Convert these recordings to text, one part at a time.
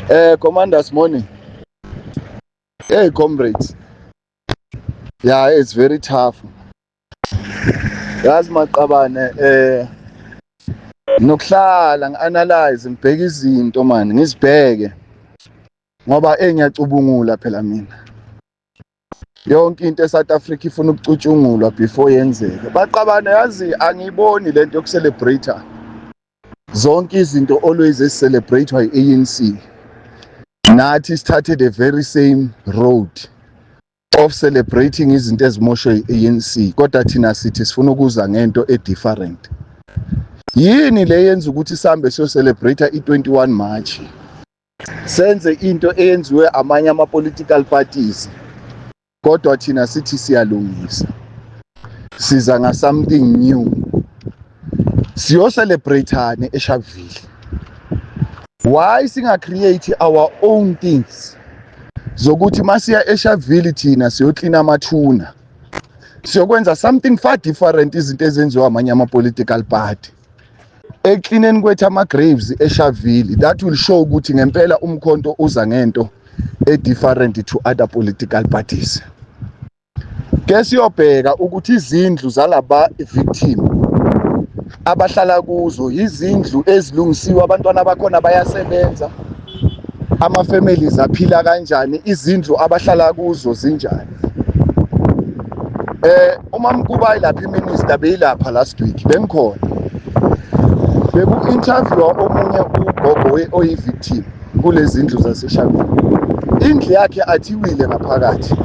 Commanders, morning. Hey, comrades. Yeah, it's very tough. Yazi maqabane, nokuhlala ngi-analyze, ngibheke izinto man, ngizibheke ngoba engiyacubungula phela mina. Yonke into eSouth Africa ifuna ukucutshungulwa before yenzeke. Baqabane, yazi angiyiboni lento yokucelebrate zonke izinto always ecelebrate yi-ANC. Nathi sithathe the very same road of celebrating izinto ezimoshwe yi-ANC, kodwa thina sithi sifuna ukuza ngento e-different. Yini le yenza ukuthi sihambe siyo-celebrate i-21 March, senze into eyenziwe amanye ama-political parties, kodwa thina sithi siyalungisa, siza nga something new? Siyo-celebrate eSharpeville? Why singa-create our own things zokuthi masiya eSharpeville thina siyoklina amathuna, siyokwenza something far different, izinto ezenziwa amanye ama-political party eklineni kwethu ama-graves eSharpeville? That will show ukuthi ngempela uMkhonto uza ngento e-different to other political parties. Ke siyobheka ukuthi izindlu zalaba victim abahlala kuzo, izindlu ezilungisiwe, abantwana bakhona bayasebenza, ama-families aphila kanjani, izindlu abahlala kuzo zinjani. Uma Mkubayi lapha, iminister beyilapha last week, bengikhona, beku-interviewa omunye ugogo oyi-victim kulezi zindlu zaseSharpeville. Indlu yakhe athiwile ngaphakathi,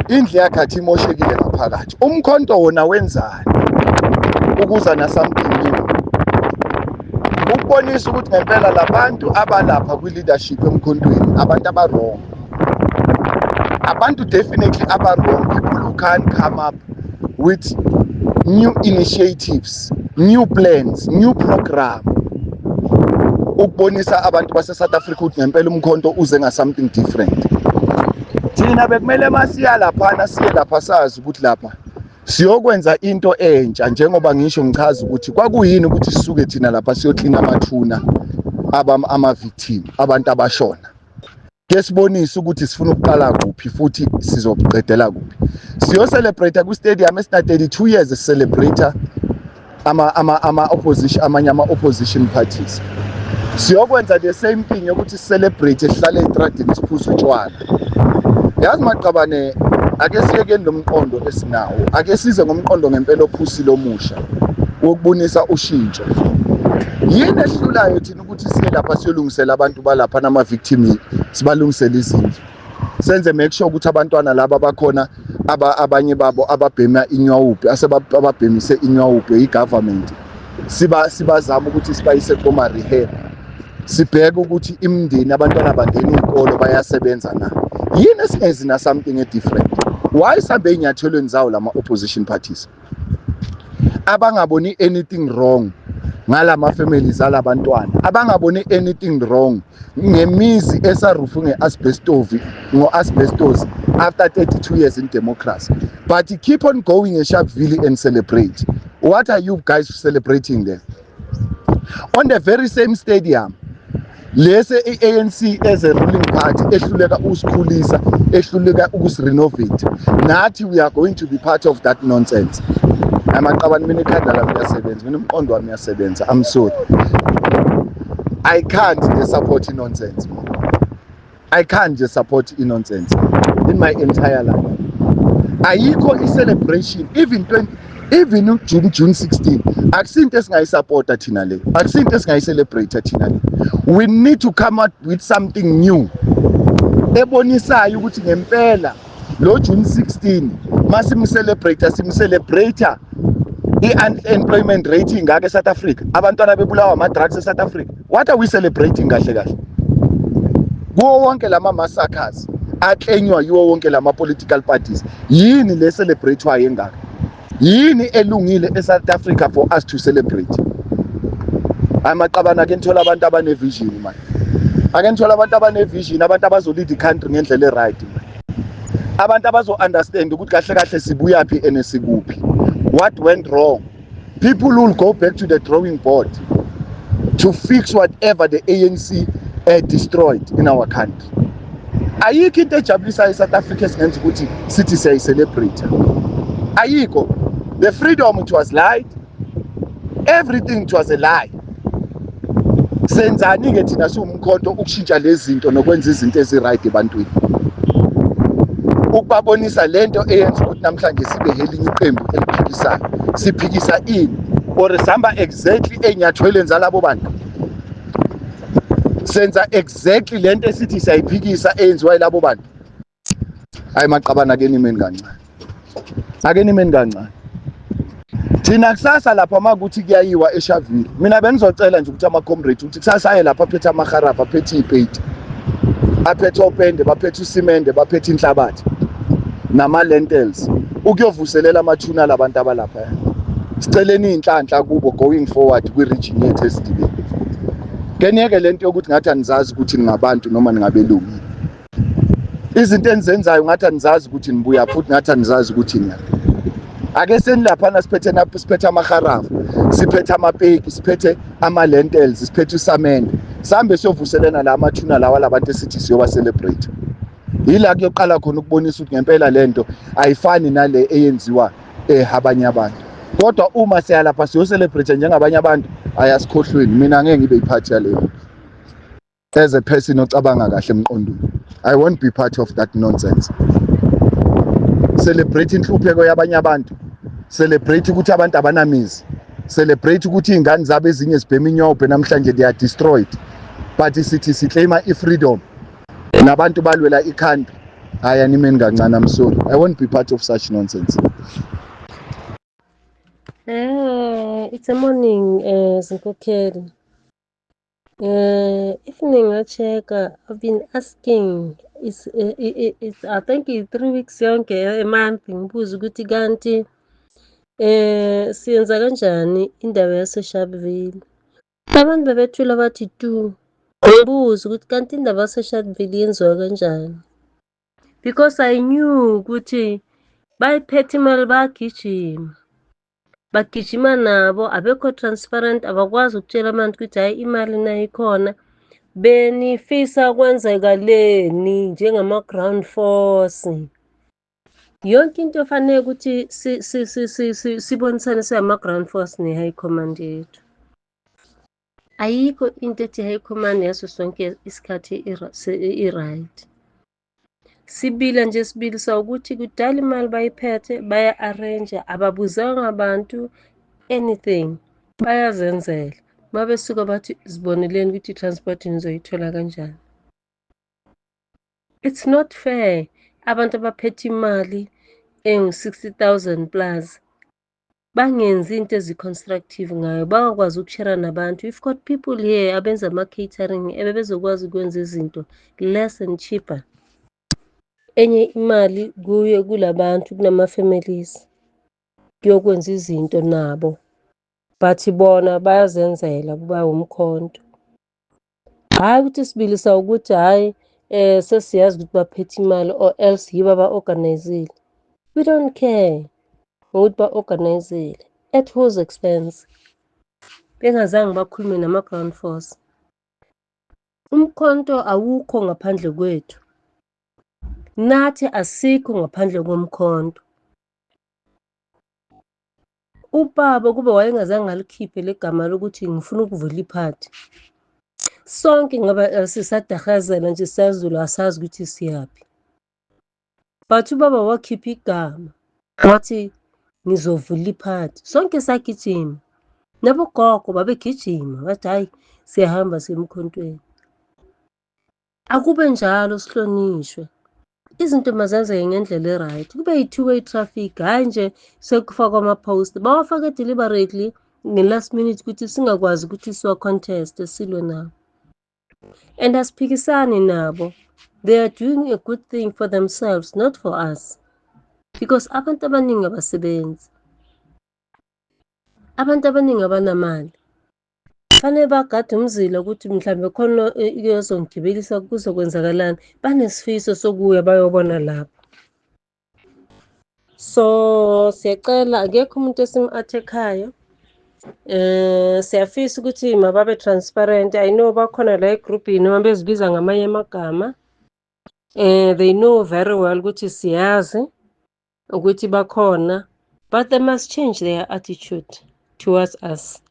indlu yakhe athi imoshekile ngaphakathi. UMkhonto wona wenzani ukuza na something new ukubonisa ukuthi ngempela labantu abalapha kwi-leadership eMkhontweni abantu aba-wrong, abantu definitely aba-wrong, people who can't come up with new initiatives, new plans, new program ukubonisa abantu base-South Africa ukuthi ngempela uMkhonto uze nga-something different? Thina bekumele masiya laphana, siye lapha sazi ukuthi lapha siyokwenza into entsha, njengoba ngisho ngichaza ukuthi kwakuyini ukuthi sisuke thina lapha siyoklina amathuna ama-victim, abantu abashona. Ke sibonise ukuthi sifuna ukuqala kuphi futhi sizoqedela kuphi. Siyo-celebrate ku-stadium esina 32 years celebrate ama opposition, amanye ama opposition parties. Siyokwenza the same thing yokuthi celebrate, sihlale etradini, siphuze utshwala. Yazi maqabane, ake siyekeni lo mqondo esinawo, ake size ngomqondo ngempela ophusile, omusha, wokubonisa ushintsho. Yini ehlulayo thina ukuthi siye lapha siyolungisela abantu balapha nama-victim, sibalungisele izindlu, senze make sure ukuthi abantwana laba bakhona abanye babo ababhema inyaope, asebabhemise inyaope i-government, siba sibazama ukuthi sibayise koma-rehab, sibheke ukuthi imindeni, abantwana bangena iy'kolo, bayasebenza na? Yini esingezi na something e-different? Why sihambe ey'nyathelweni zawo lama-opposition parties abangaboni anything wrong ngalama families alabantwana, abangaboni anything wrong ngemizi esarufu nge-asbestos, ngo-asbestos after 32 years in democracy, but keep on going eSharpeville and celebrate? What are you guys celebrating there on the very same stadium lese i-ANC as a ruling party ehluleka ukusikhulisa, ehluleka ukusirenovate? Nathi we are going to be part of that nonsense. Amaqabane, mina ikhanda lami liyasebenza, mina umqondo wami uyasebenza. I'm sorry, I can't just support nonsense. I can't just support nonsense in my entire life. Ayikho i-celebration, even 20, even uJune, June 16, akusinto esingayisupporta thina le, akusinto esingayicelebrate thina le. We need to come up with something new ebonisayo ukuthi ngempela lo June 16 masimcelebrate, simcelebrate i-unemployment rate ingaka eSouth Africa, abantwana bebulawa ama-drugs eSouth Africa. What are we celebrating kahle kahle kuwo wonke lama massacres aklenywa yiwo wonke lama political parties? Yini le celebratewayo engaka? Yini elungile eSouth Africa for us to celebrate? Amaqabana, ake nithola abantu abane-vision man, ake nithola abantu abane-vision, abantu abazolead i-country ngendlela e-right man, abantu abazo-understand ukuthi kahle kahle sibuyaphi and sikuphi, what went wrong, people will go back to the drawing board to fix whatever the ANC Destroyed in our country. Ayikho into ejabulisayo eSouth Africa esingenza ukuthi sithi siyayi-celebrate. Ayikho. The freedom, it was lied. Everything, it was a lie. Senzani-ke thina siwumkhonto ukushintsha lezi zinto nokwenza izinto ezi-right ebantwini, ukubabonisa lento eyenza ukuthi namhlanje sibe helinye iqembu eliphikisayo? Siphikisa ini, or sihamba exactly ey'nyathweleni zalabo bantu? Senza exactly lento esithi siyayiphikisa eyenziwa yilabo bantu. Hayi maqabana, ake nimeni kancane, ake nimeni kancane. Thina kusasa lapha uma kuthi kuyayiwa eSharpeville, mina bengizocela nje ukuthi ama-comrade ukuthi kusasa aye lapha aphethe amaharafa, aphethe iy'peyiti, aphethe opende, baphethe usimende, baphethe inhlabathi nama-lentils ukuyovuselela amathuna labantu abalapha. Siceleni iy'nhlanhla kubo going forward kwi-region yethu esidibeni. Ke niyeke lento yokuthi ngathi anizazi ukuthi ningabantu noma ningabelungu. Izinto enizenzayo ngathi anizazi ukuthi nibuya futhi, ngathi anizazi ukuthi niyaphi. Ake senilaphana siphethe, siphethe amaharafa, siphethe amapeki, siphethe ama-lentils, siphethe usamende, sihambe siyovuselela la amathuna lawa labantu esithi siyoba celebrate. Yila kuyoqala khona ukubonisa ukuthi ngempela lento ayifani nale eyenziwa abanye abantu. Kodwa uma siya lapha siyo-celebrate njengabanye abantu, ayasikhohlweni. Mina ngeke ngibe yi-part yaleyo. As a person ocabanga kahle emqondweni, I won't be part of that nonsense. Celebrate inhlupheko yabanye abantu, celebrate ukuthi abantu abanamizi, celebrate ukuthi iy'ngane zabo ezinye zibhema inyobhe namhlanje, they are destroyed, but sithi si-claima i-freedom nabantu balwela i-country. Hayi, animeni kancane. I'm sorry, I won't be part of such nonsense. It's a morning, zinkokheli. If ninga-check-a, I've been asking, it's I think it's 3 weeks yonke, a month, ngibuza ukuthi kanti siyenza kanjani indaba yaseSharpeville. Abantu bebethula bathi tu. Ngibuza ukuthi kanti indaba yaseSharpeville yenziwa kanjani? Because I knew ukuthi bayiphethe imali, bayagijima. Bagijima nabo, abekho transparent, abakwazi ukutshela abantu ukuthi hhayi, imali nayo ikhona. Benifisa kwenzekaleni njengama-ground force? Yonke into efanele ukuthi sibonisane singama-ground force ne-high command yethu. Ayikho into ethi high command yaso sonke isikhathi i-right. Sibila nje, sibilisa ukuthi kudala imali bayiphethe, baya-arrange, ababuzanga abantu anything, bayazenzela. Uma besuka bathi ziboneleni ukuthi i-transport nizoyithola kanjani. It's not fair. Abantu abaphethe imali engu-60,000 plus bangenzi into ezi-constructive ngayo, bangakwazi uku-share nabantu. We've got people here abenza ama-catering ebebezokwazi ukwenza izinto less and cheaper. Enye imali kuye kulabantu, kunama-families kuyokwenza izinto nabo, but bona bayazenzela bawumkhonto. Hhayi ukuthi sibilisa ukuthi hhayi, sesiyazi ukuthi baphethe imali or else yibo aba-organize-ile. We don't care ngokuthi ba-organize-ile at whose expense, bengazange bakhulume nama-ground force. Umkhonto awukho ngaphandle kwethu, nathi asikho ngaphandle komkhonto. Ubaba kube wayengazange alikhiphe legama lokuthi ngifuna ukuvula iphathi, sonke ngabe sisadahazela nje, siyazula, asazi ukuthi siyaphi. But ubaba wakhipha igama wathi ngizovula iphathi, sonke sagijima, nabogogo babegijima, bathi hhayi, siyahamba siye emkhontweni. Akube njalo, sihlonishwe. Izinto mazenzeke ngendlela e-right, kube yi-two way traffic, hhayi nje sekufakwa ama-post, bawafake deliberately nge-last minute ukuthi singakwazi ukuthi siwa-contest, silwe nabo. And asiphikisani nabo. They are doing a good thing for themselves, not for us. Because abantu abaningi abasebenzi. Abantu abaningi abanamali. Fanele bagade umzila ukuthi mhlambe khona iyozongigibelisa, kuzokwenzakalani. Banesifiso sokuya bayobona lapho. So siyacela, akekho umuntu esim-attack-ayo. Siyafisa ukuthi mababe transparent. I know bakhona la egrupini noma bezibiza ngamanye amagama. They know very well ukuthi siyazi ukuthi bakhona, but they must change their attitude towards us.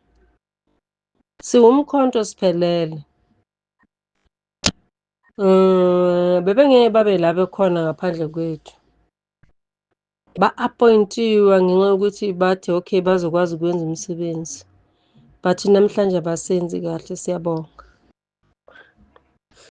Siwumkhonto siphelele. Bebengeke babe la bekhona ngaphandle kwethu. Ba-appointiwe ngenxa yokuthi bathi okay, bazokwazi ukwenza umsebenzi, but namhlanje abasenzi kahle. Siyabonga.